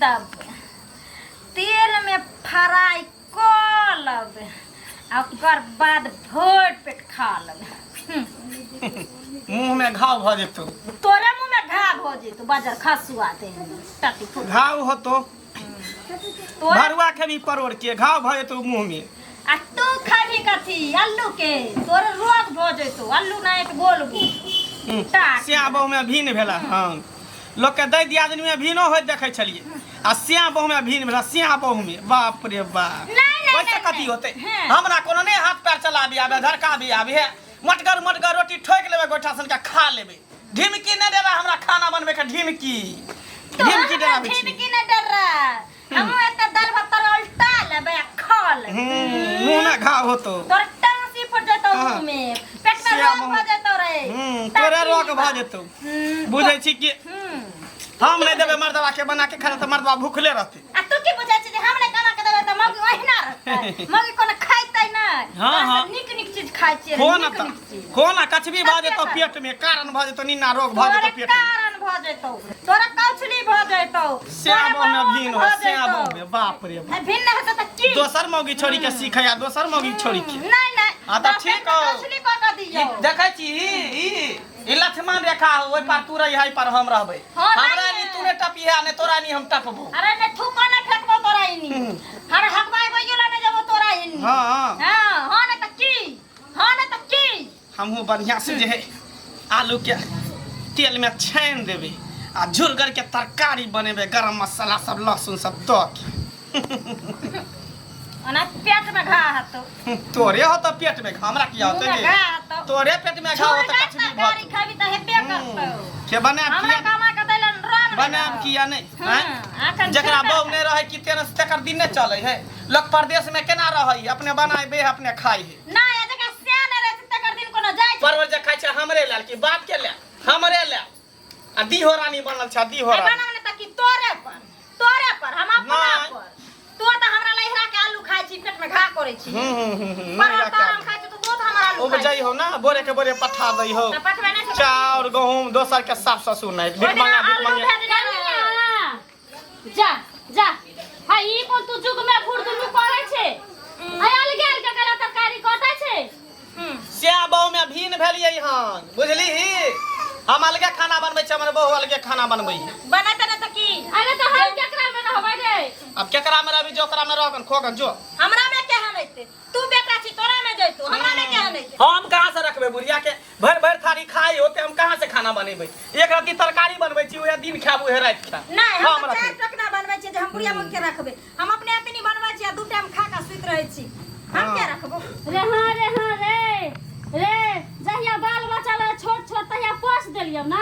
देबै तेलमे फ्राइ कऽ लेबै आ ओकर बाद भरि पेट खा लेबै। मुँह में घाव भऽ जेतौ। तोरे मुँहमे घाव हो जेतौ बाजर खसुआ दे टटी फुट घाव होतो। तोरे भरुआ खेबी परोड़ के घाव भऽ जेतौ मुँह में। आ तू खाबी कथी अल्लू के तोरे रोग भऽ जेतौ अल्लू नहि तऽ गोल गोल टाक। श्या बहु में भीन भेला हन लोक के दै दियादनी में भीनो होइत देखै छलियै आ श्या बहु में भीन भेला श्या बहु में बाप रे बाप। नहीं, नहीं, ओहिसँ नहीं, कथी नहीं। होतै? हाँ। हमरा कोनो नहि हाथ पैर चलाबी आबे धड़काबी आबे हे मोटगर मोटगर रोटी ठोकि लेबै गोइठा सन के खा लेबै। ढिमकी नहि देबै हमरा खाना बनबै के ढिमकी। तोहर ढिमकी हमरा डराबै छी। ढिमकी नहि डर हमहूँ एतऽ दालि भात तर उल्टा लेबै आ खा लेबै। मुँह में घाव होतो। तोर टाँसी फुट जेतौ हाँ। मुँह में पेट में सिया रोग बहु। भऽ जेतौ रे। तोरे टाँसी रोग भऽ बा। जेतौ। बुझै छी कि हम नहि देबै मर्दबा के बना के खाना तऽ मर्दबा भूखले रहतै। आ तू की बुझै छी जे हम नहि कमा के देबै तऽ मौगी ओहिना रहतै? मौगी कोनो खैतै नहि। हाँ, तोरा हाँ। से नीक नीक चीज खाइ छियै रे, हो ना नीक तऽ नीक चीज। हो ना कछबी भऽ जेतौ कते पेट में कारण भऽ जेतौ निन्ना रोग भऽ जेतौ तोरे पेट में। कारण भऽ जेतौ तोरा कौछली भऽ जेतौ श्या तोरे बहु में बहुत भीन हो भऽ श्या जेतौ। बहु में बाप रे बाप। आ भिन्न हेतौ तऽ की? दोसर मौगी छोड़ी के सीखै आ दोसर मौगी छोड़ी के। नहि नहि। हाँ, तऽ तोरा ठीक पेट में हौ। कौछली कऽ कऽ दियौ। ई देखै छी ई ई लक्ष्मण रेखा हो ओहि पार तू रही पर हम रहबै। हाँ, हमरा नहीं। नी तू ने टपिहे ने तोरा नी हम टपबो। अरे ने थूको ने फेंकबो तोरा इनी। हर हकबाई बइयो ने जेबो तोरा इनी। हाँ, हाँ। हाँ, हाँ ने त की? हाँ ने त की? हमहूँ बढ़िया से जे है आलू के तेल में छानि देबै आ झुरगर के तरकारी बनेबै गरम मसाला सब लहसुन सब दऽ के। ओना पेट में घा हतो। तोरे होतो पेट में घा, हमरा किया होतै मुँह में गे? घा हतो। तोरे पेट में घा होतो झुरगर कछबी भऽ तरकारी जेतौ। खाबी त हेबे करतौ। के बनायब हमरा किया? कमा के दैलन रंग नहि बनायब रहौ। किया नहि? हँ, आँय? एखन जकरा झुरगर बहु नहि रहै कि तेना से तकर दिन नहि चलै है। लोक परदेश में केना रहै है? अपने बनाबे है अपने खाइ है। नहि, आ जकरा सियान रहै छै तकर दिन कोनो जाइ छै। परवल जे खाइ छै हमरे लेल कि बाप के लेल? हमरे लेल। आ दीहो रानी बनल छै दीहो ए रानी। बनल ने त की तोरे पर? तोरे पर हम अपना नहि। पर। तू त हमरा लहिरा के आलू खाइ छी पेट में घा करै छी। हूं, हूं, हूं, हूं, परवल नहिरा के तोरा आलू। खाइ छी त तू त हमरा आलू खाइ उपजै हो ना बोरे के बोरे पठा दै हो। त पठबै नहि छै। चाउर गहूम दोसर के साफ ससुर नहि। ओहि भीख दिना मांगा भीख आलू मांगे। भेजने रहै। जा जा हा ई कोन तू जुग में घुर दुनू करै छै? आ अलगे अलगे कला तरकारी कटै छै? श्या बहु में भीन भेलियै हन बुझली? हम अलगे खाना बनबै छी हमर बहु अलगे खाना बनबै है। बनैते ने त की? अरे त हम केकरा में रहबै रे? अब केकरा में रहबी जो ओकरा में रहगन खोगन जो। हमरा में केहन ऐते? तू बेटा छी तोरा में जैतो हमरा में केहन ऐते? हम कहाँ से रखबै बुढ़िया के? भरि भरि थारी खाइ होते हम कहाँ से खाना बनेबै? एक रत्ती तरकारी बनबै छी उहे दिन खायब उहे राति खायब। नहि, हम हम तऽ रखबै। चारि टोकना बनबै छी जे हम बुढ़िया मौगी के रखबै। हम अपने एतनी बनबै छी आ दू टाइम खा कऽ सुति रहै छी। हम हाँ। किया रखबो? रे हाँ रे हाँ रे रे जहिया बाल बच्चा रहे छोट छोट तहिया पोस देलियौ ना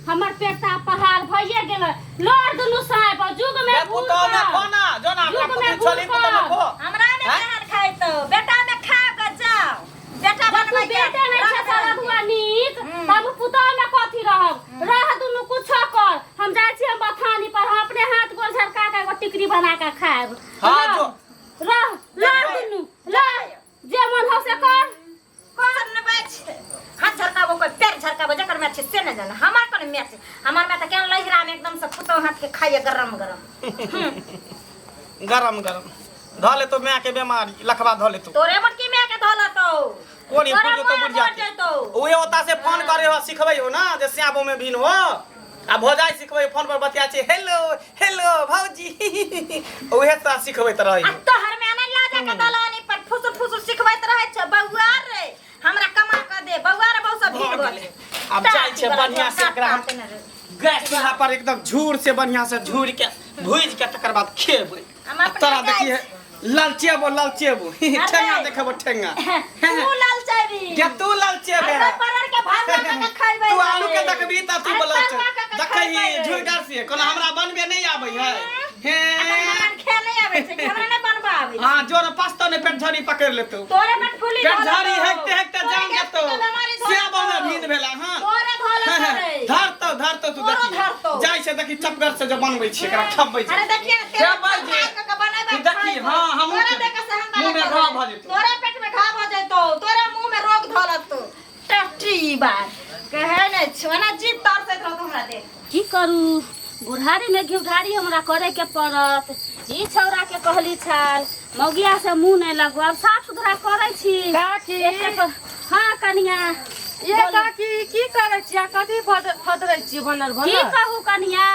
हमर पेट तऽ आब पहाड़ भइए गेलै। लड़ दुनू साँप जुग में रे घूर पुतहु में कऽ। खो ना जो ना अपना जुग में पुतहु छोली घूर पुतहु में कऽ। खो। हमरा में हैं? केहन खाइतौ? बेटा में खा कऽ जाओ। बेटा जब तू बनबै के बेटे नहि छै रंग सारा बिरंग के। हुआ नीक त हम पुतहु में कथी रहब? रह दुनू कुछो कर हम जाइ छी हम बथानी पर हम अपने हाथ गोर झरका के एगो टिकरी बना के खायब। हाँ, रह, जो। रह लड़ दुनू लड़ जे मन हो से कर। कर ने बैठ हाथ झरकाबो कोई पैर झरकाबो जकर मैच छै से नहि जाने हमर कोन मैच छै। हमर में त केहन लहिरा में एकदम से पुतहु हाथ के खाइए गरम गरम। गरम गरम धऽ लेतो माय के बीमारी लखवा धऽ लेतो। तोरे मोटकी माय के धऽ लेतौ। कोन तोरे फुट जेतो मुँह बुढ़िया फुट के? जेतौ। उहे ओता से फोन करे हो सिखबै हो ना जे श्याबो में भीन हो आ भौजाई सिखबै फोन पर बतिया छै हेलो हेलो भौजी उहे तोरा सिखबैत रहै। आ तोहर में नहि लाजा के दलानी पर फुसुर फुसुर सिखबैत रहै छै बौआ रे हमरा कमा के दे बौआ रे बहु सब भीड़ भऽ भऽ गेलै। गेलै। आब जाइ छै बढ़िया से एकरा हम गैस चूल्हा पर एकदम झूर से बढ़िया से झूर के भूजि के तकर बाद खेबै। हम अपने तोरा जाइ देखिए ललचेबो ललचेबो अरे। ठेंगा देखेबो ठेंगा। तू ललचेबी। के तू ललचेबे? अरे परर के भात बना के खइबै तू रे। आलू के देखबी त तू अरे बोलत तरुआ के के देखही खइबै रे। झुरगर से कोनो हमरा बनबे नहीं आबै है। हे अखन हमरा खेल नहीं आबै छै हमरा नहीं बनबा आबै छै। हां जोर पस्तो ने पेट झड़ी पकड़ लेतौ। तोरे पेट फूली पेट धऽ झड़ी लेतौ। हेकते हेकते तोरे जान गैस जेतौ। के बेमारी धऽ से लेतौ। बना भीन भेला हां। तोरे धऽ लेतौ रे। धरतौ धरतौ तू तोरो देखी। धरतौ। जाइ छै देखी चपगर से जे बनबै छी एकरा खबै छै। अरे देखिए ने तेल खेबै जे। फ्राई कऽ के बनेबै तू देखी, खाइबै। हाँ, हमहूँ तोरे खेबै। देख के सेहनता मुँह में लगतौ घाव रे। भऽ जेतौ। तोरे पेट में घाव भऽ जेतौ तोरे मुँह में रोग धऽ लेतौ। टट्टी बार कहै नहि छौ एना जीभ तरसैत रहतौ हमरा देख। की करू बुढ़ारी में घिउढारी हमरा करे के पड़त। ई छौड़ा के कहली छाल मौगिया से मुंह नहीं लगो, अब साफ सुथरा करै छी। काकी। एते हाँ कनिया। ये काकी की करै छी आ कथी फदरै छी भनर की भनर? कहू कनिया,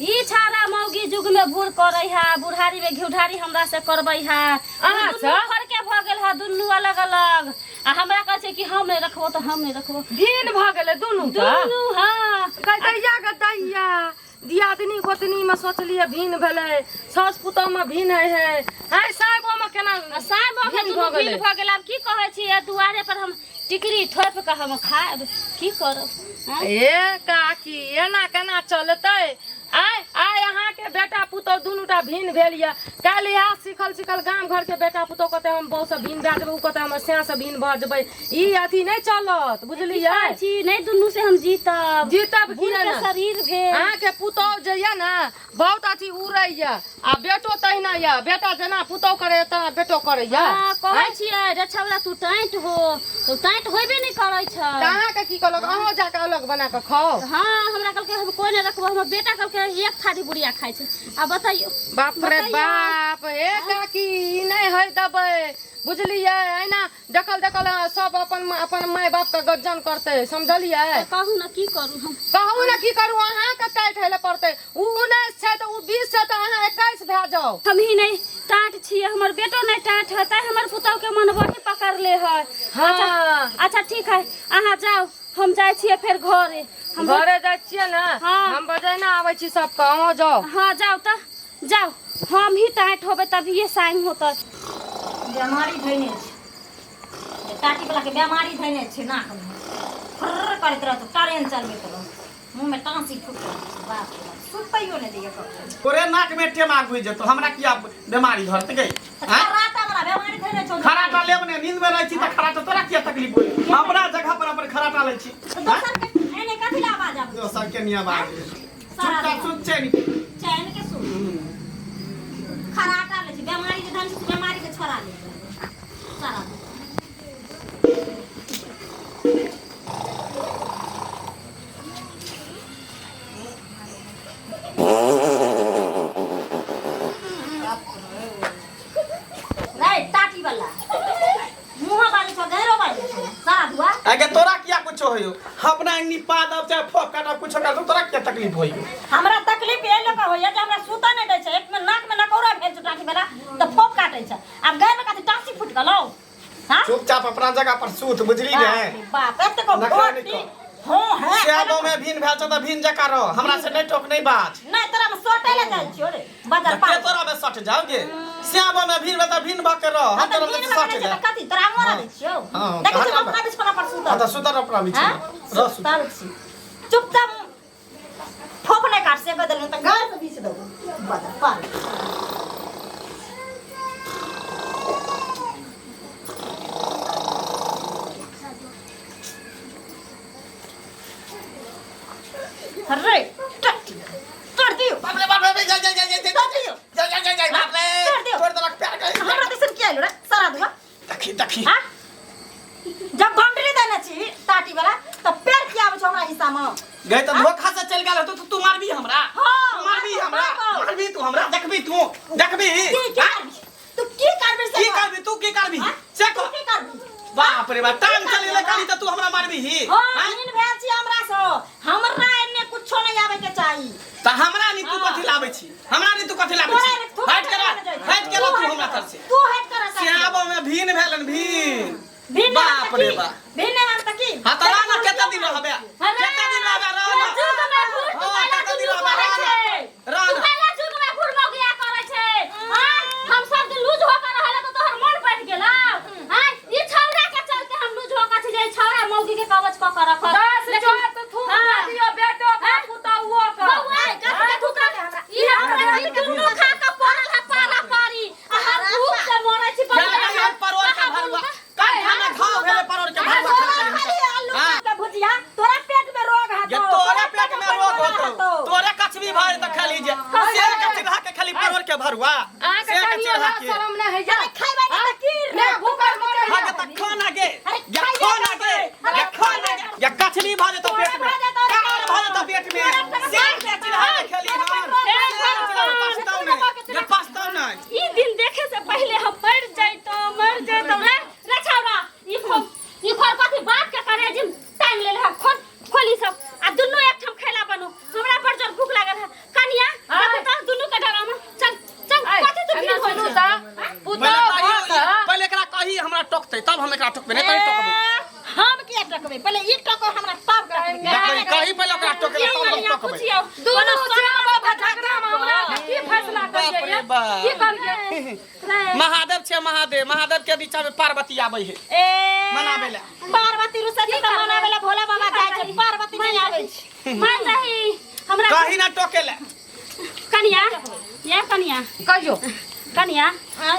ई छाड़ा मौगी युग में भूर करै है, बुढ़ारी में घिउढारी हमरा से करबै है। अहाँ दुनू से? फरके भऽ गेल है, दुनू अलग अलग। आ हमरा कहै छै कि हम नहि रखबो तऽ हम नहि रखबो। भिन्न भऽ गेलै दुनू तऽ? दुनू हाँ। दैया गे दैया, दियादनी गोतनी में सोचलिए भिन्न भेलै, सास पुतोह में भिन्न है है, हाय साहेबो में केना आ साहेबो के भिन्न दुनू भऽ गेलै। भिन्न भऽ गेल। आब की कहै छी, एहि दुआरे पर हम टिकरी ठोपि कऽ हम खायब, की करब? आँय? ए काकी एना केना चलतै? आइ आइ अहाँके बेटा पुतोह दुनूटा भिन्न भेल यऽ, काल्हि इएह सिखल सिखल गाम घरके बेटा पुतोह कहतै हम बहूसँ भिन्न भए जेबै, ओ कहतै हमर सैयासँ भिन्न भऽ जेबै। ई अथी नहि चलत, बुझलियै? की कहै छी, नहि दुनू से हम जीतब। जीतब की बूढ़ के ने? शरीर भेल। अहाँके पुतोह जे यऽ ने बहुत अथी उड़ैया, आ बेटो तहिना यऽ, बेटा जेना पुतोह करैया तेना बेटो करैया। हाँ, कहै छियै रे छौड़ा तू टाइट हो, तो टाइट होबे नहि करै छै। तऽ अहाँके की कहलक, अहूँ जाकऽ अलग बना कऽ खाउ? हाँ, हमरा कहलकै हम कोइ नहि रखबो, हमर बेटा कहलकै एक थारी बुढ़िया खाइ छै। आ बतैयौ। बाप रे बतैयौ। बाप, हे काकी ई नहि होइ देबै, बुझलियै? एना देखल देखल सब अपन अपन माय बाप के गज्जन करतै, समझलियै? तऽ कहू ने की करू हम? कहू ने की करू, अहाँके टाइट होइ लए पड़तै। ओ 19 छै तऽ ओ 20 छै तऽ अहाँ 21 भए जाउ। हमही नहि टाँट छियै, हमर बेटो नहि टाँट है, तैं हमर पुतहु के मन वही पकड़ले है। हाँ। अच्छा ठीक है, अहाँ जाउ, हम जाइ छियै फेर घरे। हम घरे जाइ छियै ने? हाँ। हम बजेने आबै छी सबके, अहूँ जाउ। हाँ जाउ तऽ जाउ, हम ही टाइट होबै तभिए साइन होतै। बेमारी धैने छै टाटी वाला के, बेमारी धैने छै, नाक में फर्र करैत रहत, ट्रेन चलबैत रहत, मुँह में टाँसी फुटल छै। बाप रे बाप, सुतैयो नहि दैया ककरो। तोरे नाक में टेमा घुसि जेतौ, हमरा किया बेमारी धरतै गै? तऽ आँय? खराटा वाला बेमारी धैने छौ। खराटा लेब ने, नींद में रहै छी तऽ खराटा तोरा किया तकलीफ होई? अपना जगह पर अपन खराटा लै छी। तऽ दोसर के एने कथी ला आवाज आबै छै? दोसर के नियम आवाज। सारा चुपचाप सुत चैन चैन के सुत, खराटा लै छै, बेमारी जे धन छै, बेमारी के छोड़ा लै छै सारा दिन। रे टाटी वाला, मुँह बाजै छौ, गैरो बाजै छौ सारा धुआ। आगे तोरा किया कुछो होयो? अपना अंगनी पादब चाहे फोक काटब कुछो काटब, तोरा किया तकलीफ होयो? हमरा तकलीफ एहि लऽ कऽ होइया जे हमरा सुतऽ नहि दै छै। एक में नाक में नकौरा भेल छै टाटी वाला तऽ फोप काटै छै, आब गैर में कथी टाँसी फुटि गेलौ? हाँ? चुपचाप अपना जगह पर सुत, बुझली बाप ने? रे बाप, एतेक नखरा नहि भोटी कर। हो है श्यामो में भिन भेल छौ तऽ भिन जकाँ रह, हमरा से नहि टोक नहि बाज। नहि तोरा में सटै लए जाइ छियौ रे बजर के पार। तोरा में सट जाओगे? श्यामो में भिन भेल तऽ भिन भऽ के रह, हम हाँ तऽ तोरा में भिन में सट करै छै जाए। तऽ कथी तोरा मोरा दै छियौ? हाँ, देखै छी हटा अपना बिछौना पर सुतल। हाँ तऽ सुतल अपना बिछौना हाँ? रह सुतल। सुतल छी चुपचाप, फोप नहि काट से कह देलहुँ तऽ गाड़ से बीछ देबौ बजर पार। अरे टट्टी तोड़ दियो। बाप रे बाप रे, जा जा जा जा जा जा जा जा जा, बाप रे, तोड़ दियो। तोड़ देलक प्यार के। हमरा दिसन किया आइलो रे सारा धुआ? देखी देखी। हाँ, जब बाउंड्री देने छी टाटी वाला तऽ पैर किया आबै छौ हमरा हिस्सा में? गई तऽ धोखा से चल गेल होतो तऽ तू मारबी हमरा? हाँ, तू मारबी हमरा? मारबौ। मारबी तू हमरा? देखबी तू, देखबी। की की हाँ? करबी तू? की करबी से की कह। करबी तू? की करबी हाँ? से तू कह। की करबी? बाप रे बाप, टांग की चल गेलै करबी काली तऽ तू हमरा मारबी ही? हाँ, हाँ? नीन भेल छी हमरा से, हमरा एने कुछो नहीं आवे के चाही। तऽ हमरा नी तू हाँ। कथी लाबै छी? हमरा नी तू कथी लाबै तोरा छी? एने थूक हट के रह, के जाइ छी। हट के रह तू हट हमरा कर, तर से। तू हट कर रह। श्यामो में भीन भेलन भीन। भीन बाप रे बाप। भीन नहीं हम त की? हाँ तऽ रह ना, कते दिन रहबे? अरे, कते दिन रहबे? रह ना। युग में बूढ़ तू हाँ, कैला कते दिन दुनू रहबे? करै रह ना। छै? रह तू ना। कैला युग में बूढ़ मौगिया करै छै? आँय, हम सब दिन लूज होकर रहला तऽ तोहर मन बढ़ि गेलौ? आँय, ई छौड़ा के चलते हम लूज होकर छी जे ई छौड़ा मौगी के कवच कऽ के रखत। 10 लेकिन- जोत थूक हाँ। दऽ दियौ बेटो के पुतहुओ के। बौआ, कथी के थूक? ई हमरा ई दुनू खा के पड़ल है पारा पारी, आ हम भूख से मरै छी। बौआ, खेलकै हन परोर के भरुआ, कंठा में घाव भेलै, परोर के भरुआ खेलकै हन। खाली आलू हाँ। के भुजिया, तोरा पेट में रोग हतो। ये तोरे पेट में रोग होतो, तोरे कछबी भऽ जेतौ खाली जे से के चिन्हा के खाली परोर के भरुआ अहाँके से के कनियो चिन्हा लाज के। शरम नहि होइया? अरे खैबै नहि तऽ की रे? ने भूखल मरै हाँ के तऽ खाना गे, अरे या खाइए खाना गे, अरे या खाना गे, या कछबी भऽ जेतौ तोरे पेट में, भऽ जेतौ रे। कार भऽ जेतौ पेट में, तोरे से के चिन्हा के खेली हन। टोकतै तब हम एकरा टोकबै, नहि तऽ नहि टोकबै। हम किया टकबै? पहिले ई टको हमरा तब टकबै। देखबै, कही पहिले ओकरा टोके तब हम टोकबै। पुछियौ दुनू श्याम बाबा झगड़ा में हमरा की फैसला बाप करियै रे बाप। की करियै? महादेव छै महादेव, महादेव के दिशा में पार्वती आबै है ए मनाबै लए। पार्वती रुसै छै तऽ मनाबै लए भोला बाबा जाइ छै, पार्वती नहि आबै छै। मान जाही हमरा। कही ना टोके लए। कनिया, ये कनिया। कहियो। कनिया,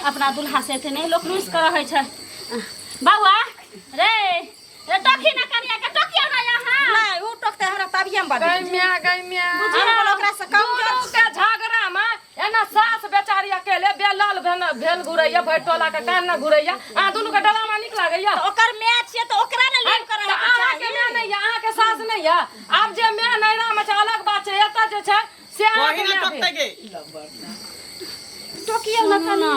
अपना दुल्हा से एते नहि लोक रुसि कऽ रहै छै। बौआ रे रे, टोकी ना कनिया के, टोकियो ना यहाँ। नहि, उ टोकतै हमरा तभिए हम बजबै। गै म्या, गै म्या। हम बोल ओकरा से कमजोर दुनू के झगड़ा में एना सास बेचारी अकेले बेलल भेल भेल घुरैया, भरि टोला के कान न घुरैया। अहाँ दुनू के डरामा नीक लागैया? ओकर माय छियै तऽ ओकरा ने लीव तऽ करऽ के अहाँके चाही। माय नहि यऽ, अहाँके सास नहि यऽ? आब जे माय नैरा में छै अलग बात छै, एतऽ जे छै से अहाँके कही ना माय टोकतै भेल। गे। टोकियो ना कनिया।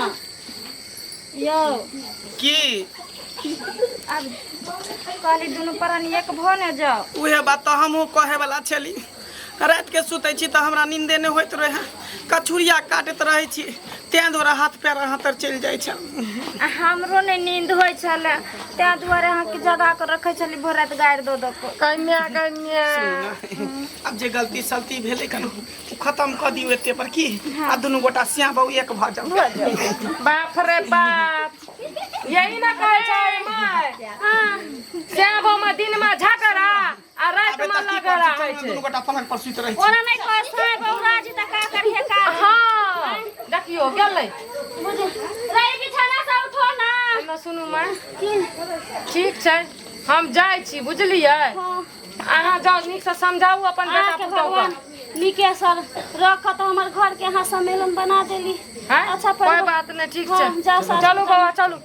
यौ। की? आब कहली दुनू प्राणी एक भऽ ने जाओ। उहे बात तऽ हमहूँ कहे वाला छली। राति के सुतै छी तऽ हमरा नींदे नहि होइत रहै, कछुरिया काटैत रहै छी, तें दुआरे हाथ पैर अहाँ तर चलि जाइ छल। आ हमरो नहि नींद होइ छलै, ताहि दुआरे अहाँके जगा कऽ रखै छली भरि राति गारि दऽ दऽ कऽ। गै म्या, गै म्या। आब जे गलती सलती भेलै कन ओ खतम कऽ दियौ एते पर की, आ दुनू गोटा सिया बहु एक भऽ जाउ। बाप रे बाप, यही ना कहै छै माय, श्यामो में दिन में झगड़ा आ रात आबे में तऽ की लगड़ा करै होइ छी? छै। दुनू गोटा पलंग पर सुति रहै छी। ओना नहि कह साँय बौरा जी तऽ का करिहे का। हाँ, देखियो गेलै। बुझ रे, बिछाना से उठो ना। एना सुनू माय, ठीक छै, हम जाइ छी, बुझलियै? अहाँ जाउ, नीकसँ समझाउ अपन बेटा अहाँके पुतहु भगवान नीके सर रखत, हमर घर के अहाँ सम्मेलन बना देली। हैं? अच्छा, कोई बात नहीं, ठीक हाँ, छै। जाउ सासु। चलू बाबा, चलू।